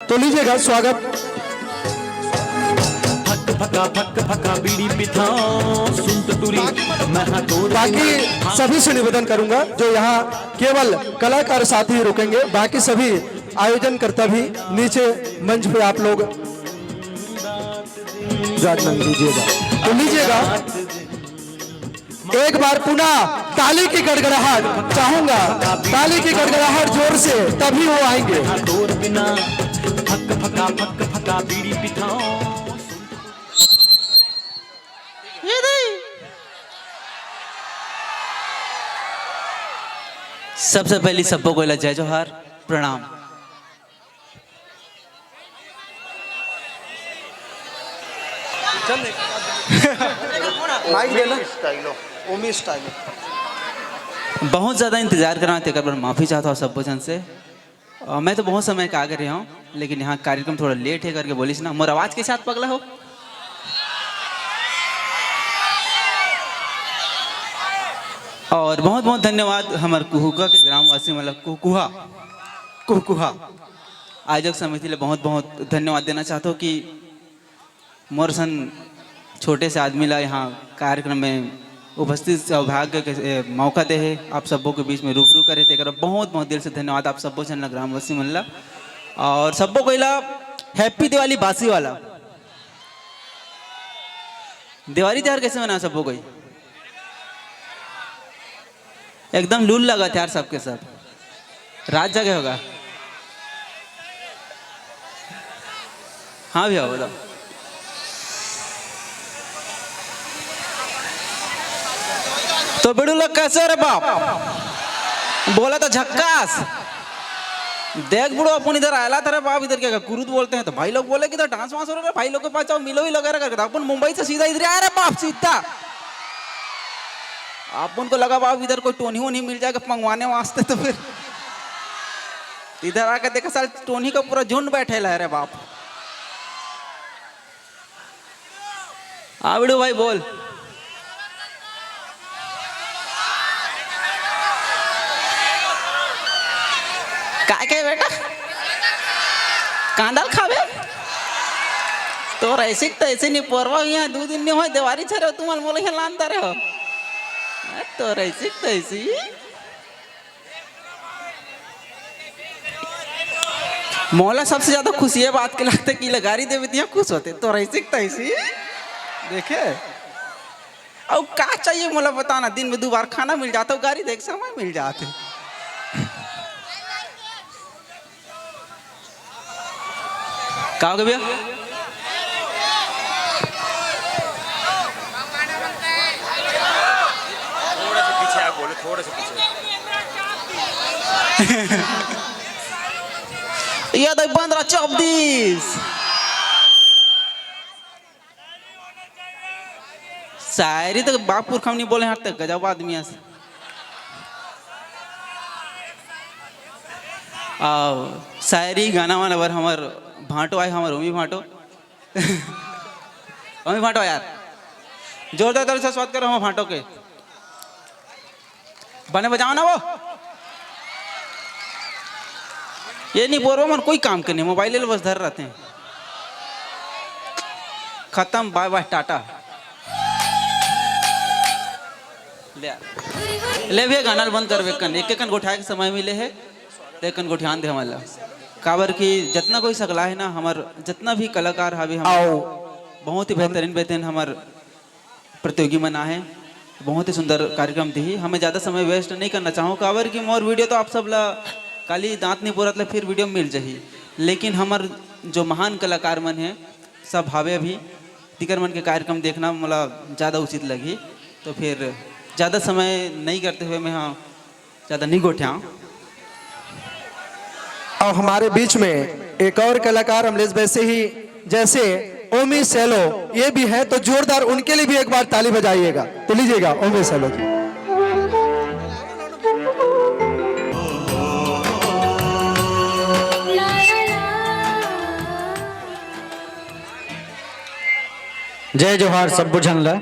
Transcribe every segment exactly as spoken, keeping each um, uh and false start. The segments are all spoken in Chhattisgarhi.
तो लीजिएगा स्वागत। फक फका फक फका बीड़ी पिथाओ सुन तो टूरी। मैं हाँ तो बाकी सभी से निवेदन करूंगा, जो यहाँ केवल कलाकार साथी रुकेंगे, बाकी सभी आयोजनकर्ता भी नीचे मंच पे आप लोग विराजमान कीजिएगा। तो लीजिएगा एक बार पुनः ताली की गड़गड़ाहट चाहूंगा, ताली की गड़गड़ाहट जोर से, तभी वो आएंगे। सबसे पहली सब्बो कोइला जय जोहार, प्रणाम। माइक देना। स्टाइलो, ओमी स्टाइलो। बहुत ज्यादा इंतजार करना, तेकर बर माफी चाहता हूँ सब्बो झन से। अ, मैं तो बहुत समय का आगे रहे हूँ, लेकिन यहाँ कार्यक्रम थोड़ा लेट है करके बोलिस ना, मोर आवाज के साथ पगला हो। और बहुत बहुत धन्यवाद हमर कुहुका के ग्रामवासी, मतलब कुकुहा, कुकुहा आयोजक समिति ले बहुत बहुत धन्यवाद देना चाहता हूँ कि मोर सन छोटे से आदमी ला यहाँ कार्यक्रम में उपस्थित सौभाग्य के, ए, मौका दे हे, आप सब्बो के बीच में रूबरू करे, तेकर बहुत बहुत दिल से धन्यवाद आप सब्बो झन ला, ग्रामवासी मन ला। और सब्बो कोई ला हैप्पी दिवाली बासी वाला। दिवाली त्योहार कैसे मना सब्बो कोई? एकदम लूल लगत हे यार सबके सब। रात जगे होगा। हाँ भैया, बोलो। तो बिड़ू लोग कैसे हो रे बाप? बोला तो झक्कास। देख बुड़ो, अपन इधर आयला था रे बाप, इधर क्या कुरुद बोलते हैं, तो भाई लोग बोले कि इधर डांस वांस हो रहा है, भाई लोग के पास जाओ, मिलो ही लगे रहे करके। अपन मुंबई से सीधा इधर आए रे बाप, सीधा। अपन को लगा बाप इधर कोई टोनी वोनी मिल जाएगा मंगवाने वास्ते, तो फिर इधर आके देखा साल टोनी का पूरा झुंड बैठे ला है रे बाप। आ बिड़ू भाई बोल। काय के बेटा? कांदा ल खाबे? तोर ऐसी के तैसी निपोरवा, यहाँ दू दिन नहीं होय, देवारी छरे हो, तुमन मोला यहाँ लान तारे हो। तोर ऐसी के तैसी। मोला सबसे ज्यादा खुशी ये बात के लगथे कि लगारी देवे तिहा खुश होथे, तोर ऐसी के तैसी। देखे? अउ का चाहिए मोला बताना, दिन में दू बार खाना मिल जाता, गारी देख समय मिल जाते। का हो गया भैया? थोड़ा सा पीछे आ, बोले, थोड़ा सा पीछे। ये देख बंदरा चौबीस। शायरी तो बाप पुरखा नहीं बोले, हर तक गजब आदमी है। आ, शायरी गाना वाला बर हमर भांटो आए, हमर ओमी भांटो। ओमी भांटो यार, जोरदार ताली से स्वागत करो हमर भांटो के। बने बजाओ ना वो। ये नहीं बोलवा मन कोई काम के नहीं, मोबाइल ले बस धर रहते हैं। खत्म, बाय बाय, टाटा। ले आ। ले भैया, गाना ल बंद करबे कन, एक एक कन गोठाए के समय मिले है, ते कन गोठियान दे हमन ला। काबर कि जतना कोई सकला है ना, हमर जतना भी कलाकार हवे, हमर आओ। बहुत ही बेहतरीन बेहतरीन हमर प्रतियोगी मन आहे, बहुत ही सुंदर कार्यक्रम दिही। हमें ज्यादा समय वेस्ट नहीं करना चाहूँ, काबर कि मोर वीडियो तो आप सब ला काली दांत नहीं पोरत ला फिर वीडियो मिल जाही, लेकिन हमर जो महान कलाकार मन है सब हावे अभी, तिकर मन के कार्यक्रम देखना मोला ज्यादा उचित लगही। तो फिर ज्यादा समय नहीं करते हुए मैं हाँ ज्यादा नहीं गोठियाऊँ। और हमारे बीच में एक और कलाकार अमलेश वैसे ही जैसे ओमी सैलो ये भी है, तो जोरदार उनके लिए भी एक बार ताली बजाइएगा। तो लीजिएगा ओमी सैलो जी। जय जोहार सब्बो झन ला,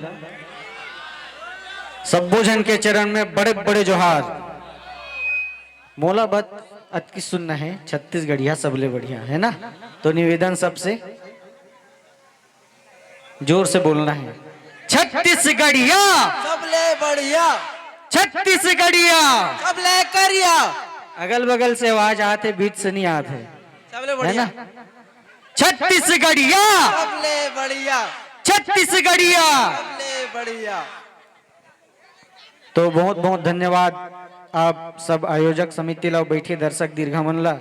सब्बो झन के चरण में बड़े बड़े जोहार। मोला बत अतकी सुनना है, छत्तीसगढ़िया सबले बढ़िया, है ना? तो निवेदन सबसे जोर से बोलना है, छत्तीसगढ़िया सबले बढ़िया। छत्तीसगढ़िया सबले करिया। अगल बगल से आवाज आते, बीच से नहीं आते, सबले है बढ़िया। ना? छत्तीसगढ़िया सबले बढ़िया। छत्तीसगढ़िया सबले बढ़िया। तो बहुत बहुत धन्यवाद आप सब आयोजक समिति ला, बैठे दर्शक दीर्घा मन ला।